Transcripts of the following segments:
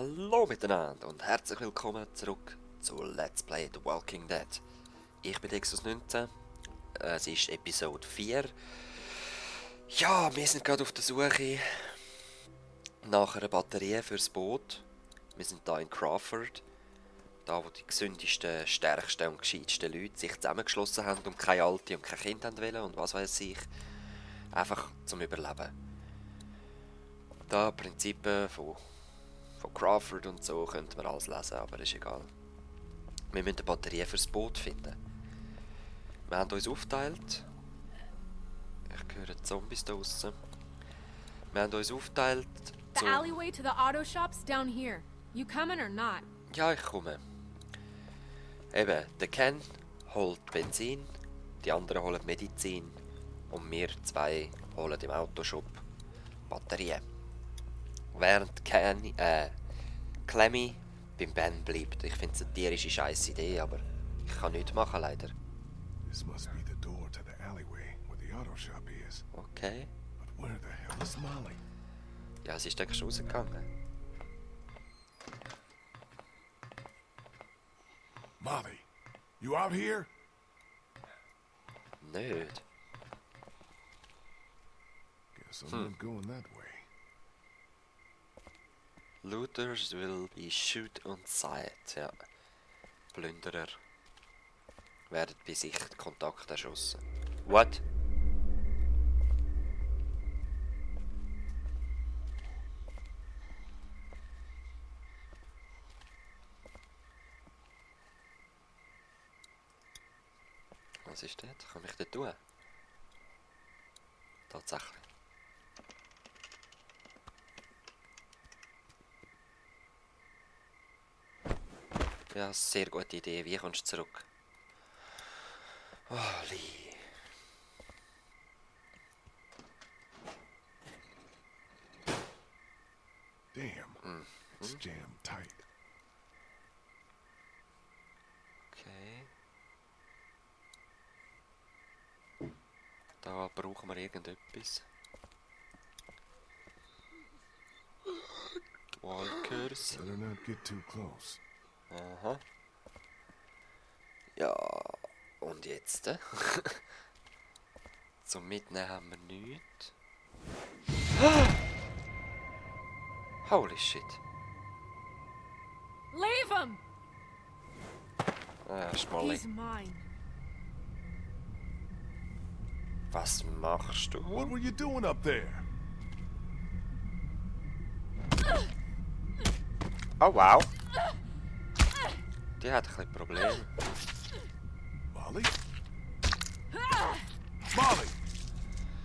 Hallo miteinander und herzlich willkommen zurück zu Let's Play The Walking Dead. Ich bin Exos19, es ist Episode 4. Ja, wir sind gerade auf der Suche nach einer Batterie fürs Boot. Wir sind hier in Crawford, da wo die gesündesten, stärksten und gescheitsten Leute sich zusammengeschlossen haben und keine Alte und kein Kind haben wollen und was weiß ich. Einfach zum Überleben. Da Prinzipien von Crawford und so könnte man alles lesen, aber ist egal. Wir müssen eine Batterie fürs Boot finden. Wir haben uns aufgeteilt. Ich höre Zombies da draussen. Wir haben uns aufgeteilt The alleyway to the auto shop's down here. You coming or not? Ja, ich komme. Eben, der Ken holt Benzin, die anderen holen Medizin und wir zwei holen im Autoshop Batterien. Während Clemmy beim Ben bleibt. Ich finde es eine tierische scheiß Idee, aber ich kann nichts machen leider. This must be the door to the alleyway where the auto shop is. Okay. But where the hell is Molly? Ja, sie ist dann schon rausgegangen. Molly, you out here? Nicht. Guess I'm not going that way. Looters will be shoot on sight. Ja. Plünderer werden bei Sichtkontakt erschossen. What? Was ist das? Kann ich das tun? Tatsächlich. Ja, sehr gute Idee. Wie kommst du zurück? Oh, Lee. Damn, it's jammed tight. Okay. Da brauchen wir irgendetwas. Walkers. Better not get too close. Aha. Ja, und jetzt? Zum Mitnehmen haben wir nichts. Holy shit. Leave him! Ah, Schmolli. He's mine. Was machst What du? were you doing up there? Oh wow. Die hat ein bisschen Probleme. Molly? Molly!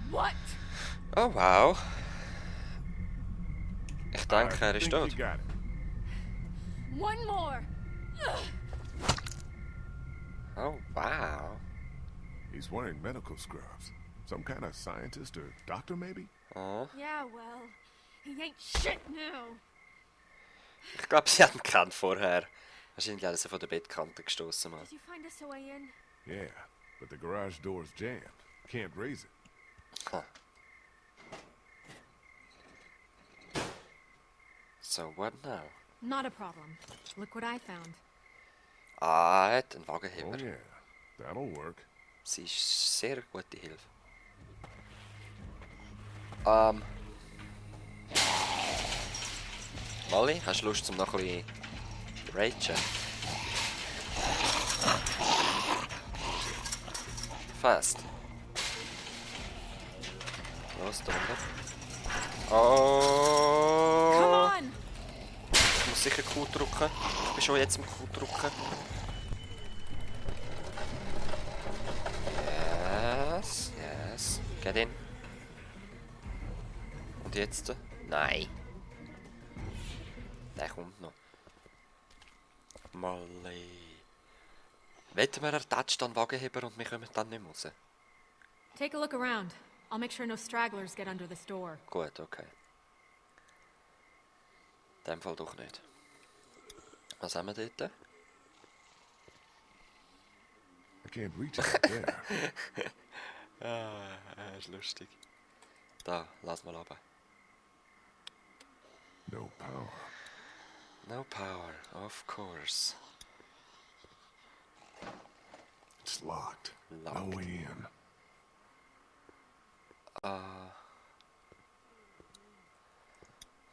What? Oh wow. Ich denke, I er ist think tot. you got it. One more! Oh wow. He's wearing medical scrubs. Some kind of scientist or doctor, maybe? Ah. Yeah, well, he ain't shit now. Ich glaube, sie haben gekannt vorher. Wahrscheinlich hat er sie von der Bettkante gestoßen, Mann. Did you find us a way in? Yeah, but the garage door's jammed. Can't raise it. Huh. So what now? Not a problem. Look what I found. Ah, er hat einen Oh Wagenheber. yeah, that'll work. Sie ist sehr gute Hilfe. Molly, hast du Lust zum noch ein bisschen ragen? Fast. Los, da unten. Come Oh! on! Ich muss sicher Q drücken. Ich bin schon jetzt im Q drücken. Yes, yes. Get in. Und jetzt? Nein. Der kommt noch. Molly. Wetten wir, er tätscht dann Wagenheber und wir kommen dann nicht mehr raus? Take a look around. I'll make sure no stragglers get under this door. Gut, okay. In dem Fall doch nicht. Was haben wir dort? I can't reach it up there. Ah, ist lustig. Da, lass mal runter. No power. No power, of course. It's locked. No Locked. way in.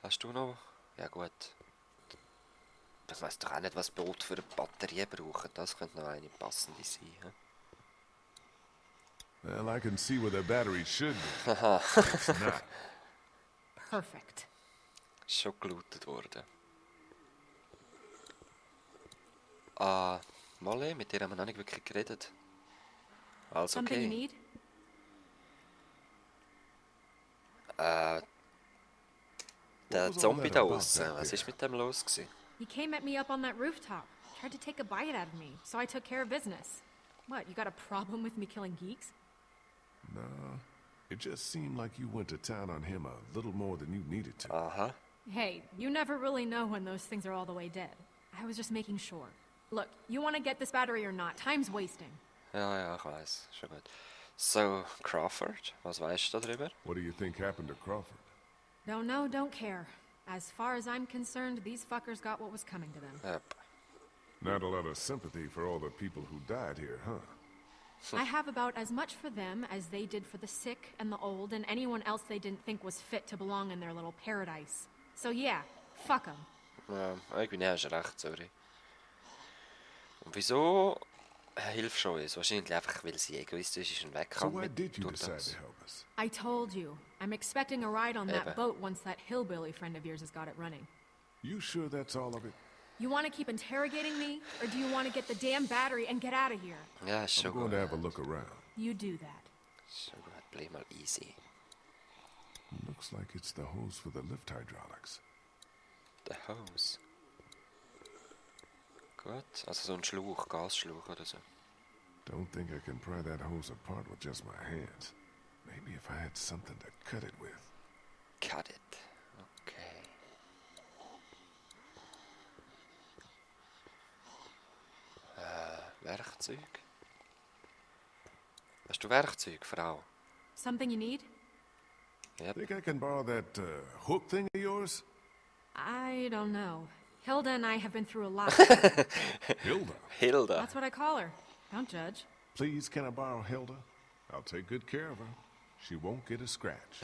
Hast du noch? Ja gut. Ich weiß doch auch nicht, was Boot für eine Batterie brauchen. Das könnte noch eine passende sein. He? Well, I can see where the battery should be. Haha, It's not. Perfect. ist schon gelootet worden. Molly, mit dir haben wir noch nicht wirklich geredet. Alles Something you okay. need? Der was all Zombie that da about aussen, back was there? ist mit dem los gewesen? He came at me up on that rooftop. Tried to take a bite out of me, so I took care of business. What, you got a problem with me killing geeks? No. It just seemed like you went to town on him a little more than you needed to. Aha. Hey, you never really know when those things are all the way dead. I was just making sure. Look, you want to get this battery or not? Time's wasting. Ja, ich weiß. Schon gut. So, Crawford, was weißt du darüber? What do you think happened to Crawford? Don't know, don't care. As far as I'm concerned, these fuckers got what was coming to them. Yep. Not a lot of sympathy for all the people who died here, huh? I have about as much for them as they did for the sick and the old and anyone else they didn't think was fit to belong in their little paradise. So yeah, fuck them. Ja, irgendwie hast du recht, sorry. Und wieso hilfst du uns? Wahrscheinlich einfach, weil sie egoistisch ist und weg So kann why mit did you durch decide das. to help us? I told you, I'm expecting a ride on that Eben. boat once that hillbilly friend of yours has got it running. You sure that's all of it? You want to keep interrogating me, or do you want to get the damn battery and get out of here? Ja, ist I'm schon going gut. to have a look around. You do that. Schon gut, bleib mal easy. Looks like it's the hose for the lift hydraulics. Der Hose. Gut, also so ein Schlauch, Gasschlauch oder so. Don't think I can pry that hose apart with just my hands. Maybe if I had something to cut it with. Cut it. Okay. Werkzeug? Hast du Werkzeug, Frau? Something you need? Yep. Think I can borrow that hook thing of yours? I don't know. Hilda and I have been through a lot. Hilda. Hilda. That's what I call her. Don't judge. Please, can I borrow Hilda? I'll take good care of her. She won't get a scratch.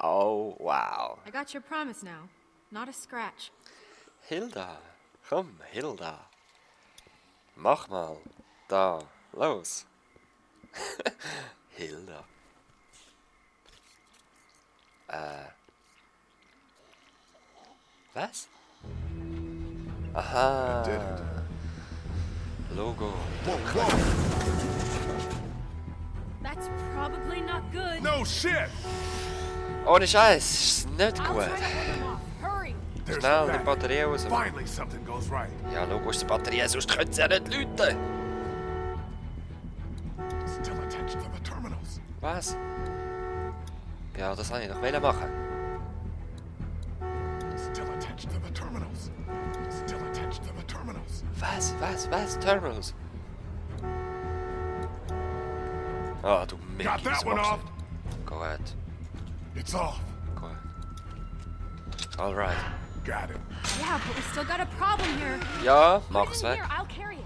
Oh, wow. I got your promise now. Not a scratch. Hilda. Komm, Hilda. Mach mal. Da. Los. Hilda. Was? Aha. Did it. Logo. That's probably not good. No shit! Ohne Scheiß, ist nicht I'll gut. try to hold them off. Hurry! There's Schnell the die battery. Batterie raus. Finally, something goes right. Ja, Logo ist die Batterie, sonst können sie ja nicht läuten. Still attached to the terminals. Was? Ja, das wollte ich doch machen. Still attached to the terminals. Still attached to the terminals. Was? Terminals? Ah, du Mickey, Got that was one machst off. du? Go ahead. It's off. Go ahead. Alright. Got it. Yeah, but we still got a problem here. Ja, Put mach's it in weg. here, I'll carry it.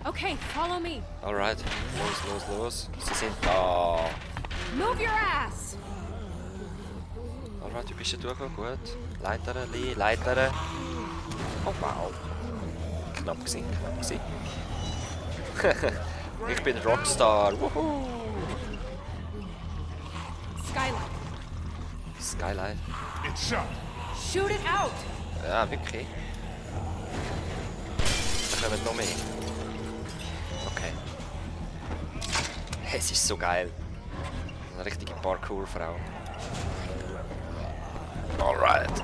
Okay, follow me. Alright. Los. Sie sind da. Move your ass! Alright, du bist ja durchgekommen. Gut. Leitern. Oh, wow. Knapp gewesen. Ich bin Rockstar. Wuhu. Skylight. Skyline. It's shut. Shoot it out! Ja, wirklich. Da kommen noch mehr. Okay. Es ist so geil. Eine richtige Parkour-Frau. Alright.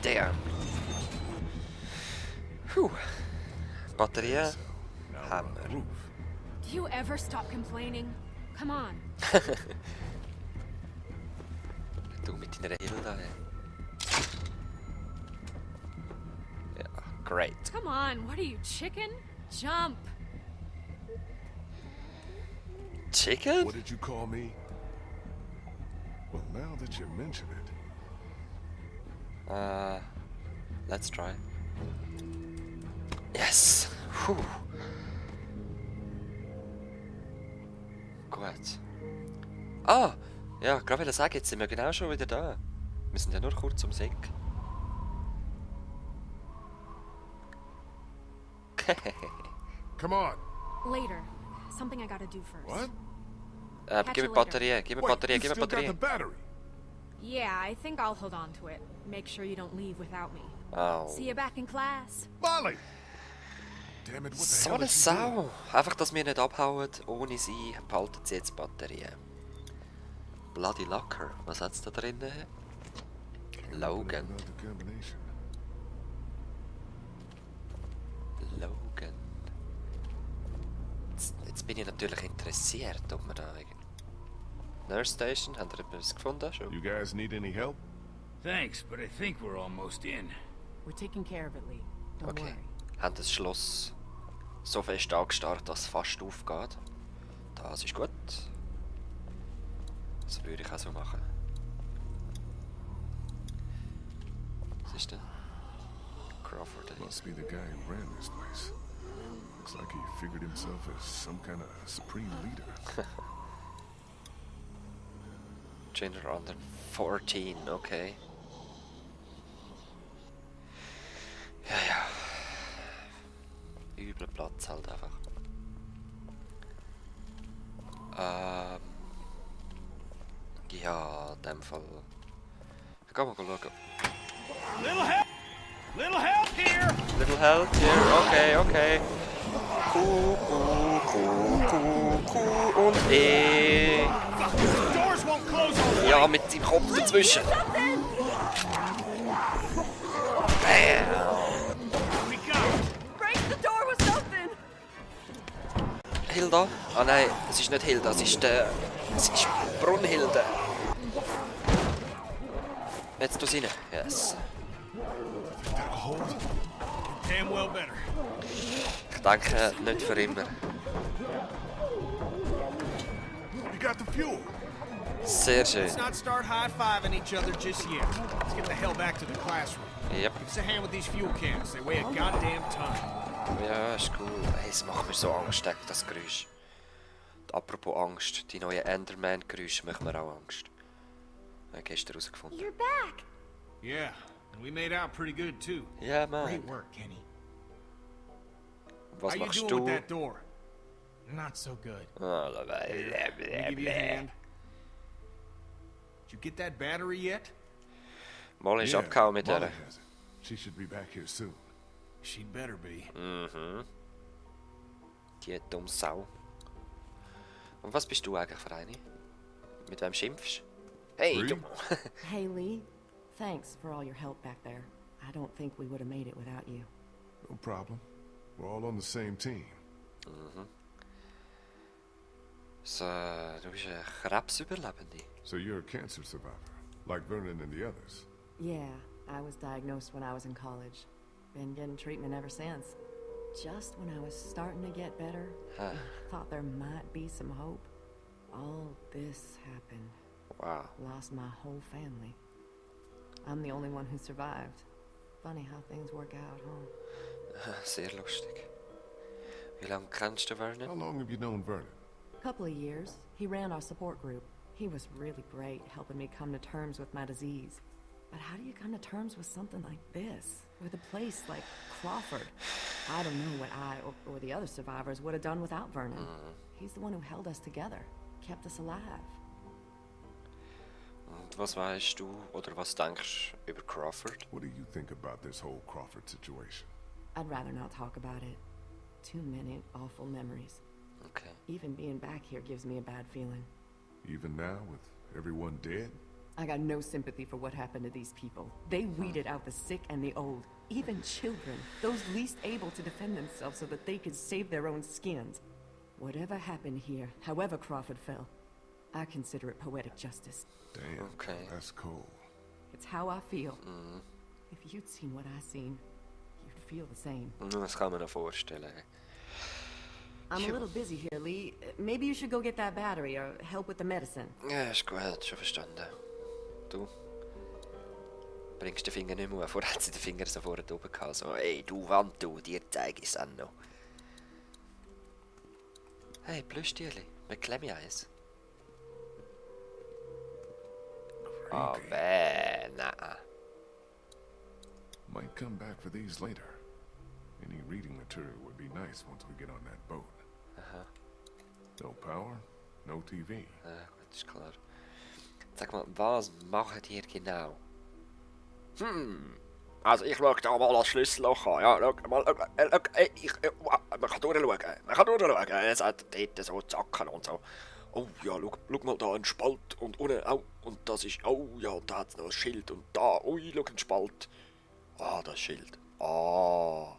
Damn. Puh. Batterie. Now we're on Hammer. the roof. Do you ever stop complaining? Come on. Du mit deiner Hilda. Ja, great. Come on, what are you, chicken? Jump! Chicken? What did you call me? Well, now that you mention it, Let's try. Yes! Puh. Gut. Ah! Ja, gerade will sagen, jetzt sind wir genau schon wieder da. Wir sind ja nur kurz um Sick. Come on. Later. Something I gotta do first. What? Gib mir Batterien, gib mir Wait, Batterien, you gib mir still got the Batterien. battery. Yeah, I think I'll hold on to it. Make sure you don't leave without me. Oh. See you back in class. Molly! Damn it, what the So hell eine is she doing? Sau! Einfach, dass wir nicht abhauen, ohne sie behalten sie jetzt Batterien. Bloody Locker, was hat's da drinnen? Logan. Another combination. Logan. Jetzt bin ich natürlich interessiert, ob wir da... Nurse Station, habt ihr etwas gefunden schon? You guys need any help? Thanks, but I think we're almost in. We're taking care of it, Lee. Don't Okay. worry. Haben das Schloss so fest angestarrt, dass es fast aufgeht. Das ist gut. Das würde ich auch so machen. Was ist denn? Crawford. Must be the guy who ran this place. Looks like he figured himself as some kind of supreme leader. Gender under 14, okay. Ja, ja. Übler Platz halt einfach. Ja, in dem Fall. Gehen wir schauen. Little help! Little help here! Little help here, okay, okay. Kuh und The doors won't close all the Ja, mit dem Kopf dazwischen. Bam. We got Break the door with something! Hilda? Ah nein, es ist nicht Hilda, es ist Brunhilde. Jetzt tu rein. Yes. That'll hold? damn well better. Ich denke, nicht für immer. You got the fuel. Sehr schön. Let's not start high-fiving each other just yet. Let's get the hell back to the classroom. Yep. Give us a hand with these fuel cans. They weigh a goddamn ton. Ja, ist cool. Hey, es macht mir so Angst, das Geräusch. Und apropos Angst, die neuen Enderman-Geräusche machen mir auch Angst. Habe ich gestern herausgefunden. You're back! Yeah, and we made out pretty good too. Ja, Great Mann. work, Kenny. Was How you machst doing du? with that door? Not so good. Ah, Let me give you a hand. Did you get that battery yet? Molly ist Yeah, abgehauen mit Molly der. has it. She should be back here soon. She'd better be. Die dumme Sau. Und was bist du eigentlich für eine? Mit wem schimpfst? Hey, Bree? du... Hey, Lee. Thanks for all your help back there. I don't think we would have made it without you. No problem. We're all on the same team. So, du bist ein Krebsüberlebende. So you're a cancer survivor, like Vernon and the others. Yeah, I was diagnosed when I was in college. Been getting treatment ever since. Just when I was starting to get better, Huh. thought there might be some hope. All this happened. Wow. Lost my whole family. I'm the only one who survived. Funny how things work out, huh? Sehr lustig. Wie lange kennst du How Vernon? long have you known Vernon? Couple of years. He ran our support group. He was really great, helping me come to terms with my disease. But how do you come to terms with something like this? With a place like Crawford? I don't know what I or the other survivors would have done without Vernon. He's the one who held us together, kept us alive. Und was weißt du oder was denkst du über Crawford? What do you think about this whole Crawford situation? I'd rather not talk about it. Too many awful memories. Okay. Even being back here gives me a bad feeling. Even now, with everyone dead? I got no sympathy for what happened to these people. They weeded out the sick and the old, even children, those least able to defend themselves so that they could save their own skins. Whatever happened here, however Crawford fell, I consider it poetic justice. Damn, Okay. that's cold. It's how I feel. If you'd seen what I seen, you'd feel the same. Das kann man sich vorstellen. I'm a little busy here, Lee. Maybe you should go get that battery or help with the medicine. Ja, ist gut, schon verstanden. Du? bringst den Finger nicht mehr auf. Vorher hat sie den Finger so vorne oben gehabt. So, ey, du Wand, du, dir zeige ich es an noch. Hey, Plüschtierli, beklemme ich eins. Oh, nein. Might come back for these later. Any reading material would be nice once we get on that boat. No power, no TV. Gut, ist klar. Sag mal, was macht ihr genau? Also ich schaue da mal das Schlüsselloch an. Ja, schau mal, man kann durchschauen. Es hat dort so Zacken und so. Oh ja, schau mal da, ein Spalt und unten, oh, und das ist, oh ja, da hat es noch ein Schild und da, ui, schau, ein Spalt. Ah, das Schild. Oh,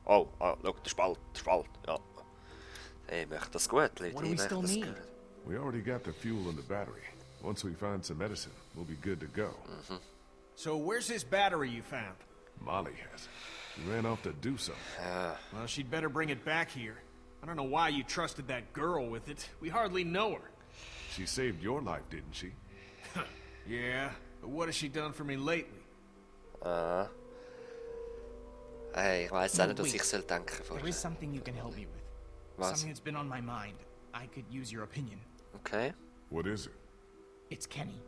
schau, der Spalt, ja. Ich möchte das gut, Leute, What do we ich möchte still das need? gut. We already got the fuel and the battery. Once we find some medicine, we'll be good to go. So where's this battery you found? Molly has it. She ran off to do something. Well, she'd better bring it back here. I don't know why you trusted that girl with it. We hardly know her. She saved your life, didn't she? Yeah, but what has she done for me lately? Hey, ich weiss auch nicht, was ich wait. soll denken There vorher. is something you can help me with. Was? Something that's been on my mind. I could use your opinion. Okay. What is it? It's Kenny.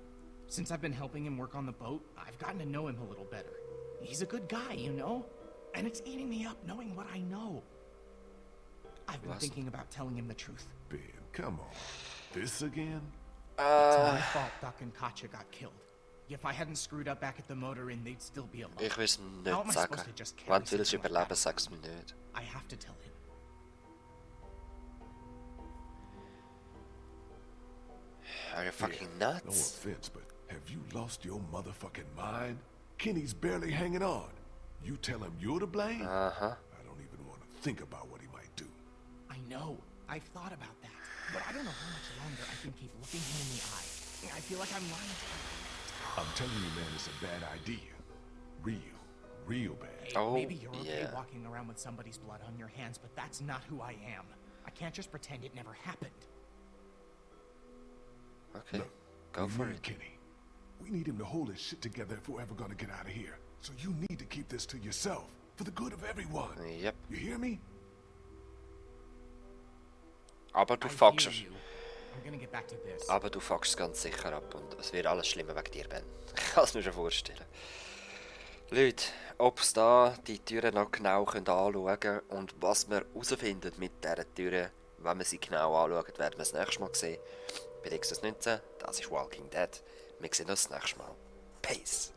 Since I've been helping him work on the boat, I've gotten to know him a little better. He's a good guy, you know? And it's eating me up knowing what I know. I've been Was? thinking about telling him the truth. Ben, come on. This again? It's my fault Duck and Katja got killed. If I hadn't screwed up back at the motor inn, they'd still be alive. Ich will es How am nicht I sagen. supposed to just carry Wenn du willst something like überleben, that? sag's mir nicht. I have to tell him. Are you fucking No nuts? offense, but have you lost your motherfucking mind? Kenny's barely hanging on. You tell him you're to blame? Uh-huh. I don't even want to think about what he might do. I know. I've thought about that. But I don't know how much longer I can keep looking him in the eye. I feel like I'm lying to him. I'm telling you, man, it's a bad idea. Real bad. Hey, Oh, maybe you're okay yeah. walking around with somebody's blood on your hands, but that's not who I am. I can't just pretend it never happened. Okay. Look, Go we for need it. Kenny. We need him to hold his shit together if we're ever gonna get out of here. So you need to keep this to yourself, for the good of everyone. Yep. You hear me? Aber du I fuckst hear you. I'm gonna get back to this. Aber du fuckst ganz sicher ab und es wird alles schlimmer wegen dir, Ben. Ich kann es mir schon vorstellen. Leute, ob es da die Türen noch genau anschauen können und was wir herausfinden mit dieser Türen, wenn wir sie genau anschauen, werden wir das nächste Mal sehen. Bei Xbox 19, das ist Walking Dead. Wir sehen uns das nächste Mal. Peace!